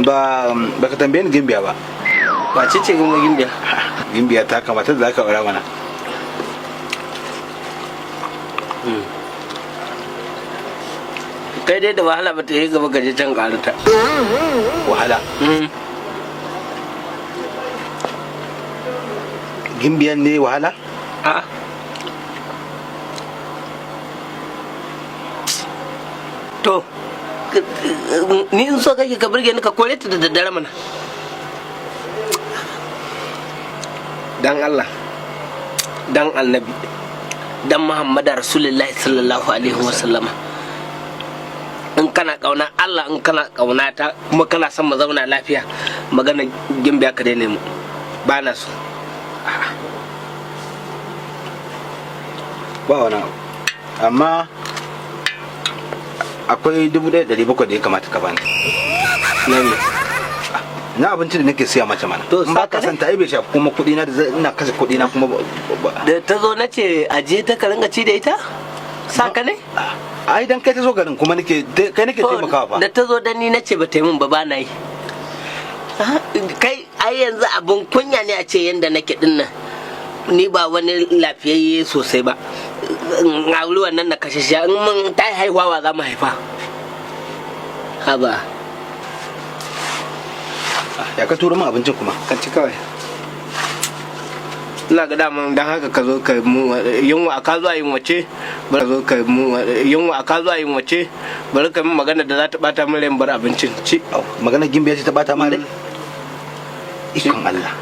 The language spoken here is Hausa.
Ba baka tambaye ni Gimbiya ba. Wace ce gimba Gimbiya? Gimbiya ta kamata da zaka aura mana. Kai dai da wahala ba ta yi gaba gaje can karata. Wahala. Gimbiyan ne wahala? A'a. To, ni in so kake ka burge ni ka kore ta da daddare mana. Dan Allah, dan Annabi, dan Muhammadu Rasulullahi sallallahu alaihi wasallama. In kana kauna Allah, in kana kauna ta kuma kana son mu zauna lafiya, magana Gimbiya ka daina mu. Ba na so. Ba wani abu. Amma akwai 1700 da ya kamata ka bani. Na me? Na abinci da nake siya mata mana. To, in ba ka saka ne? san ta ai bai shafi kuma kuɗi na da ina kashe kuɗi na kuma Da ta zo na ce ajiye ta ka ringa ci da ita? Saka ne? Ai dan kai ta zo garin kuma nake kai nake taimakawa fa. Da ta zo dan ni na ce ba ta yi min ba, ba na yi. Kai ai yanzu abun kunya ne a ce yanda nake din nan. Ni ba wani lafiyayye sosai ba. In auri wannan na kashe shi, in mun ta haihuwa wa za mu haifa. Haba. Ya ka turo min abincin kuma? Ka ci kawai. Ina ga daman dan haka ka zo ka mu yunwa ka zo a yunwace, bari ka zo ka mu yunwa ka zo a yunwace, bari ka min magana da za ta bata min rai bar abincin ci. Au, magana Gimbiya ce ta bata ma rai? Ikon Allah.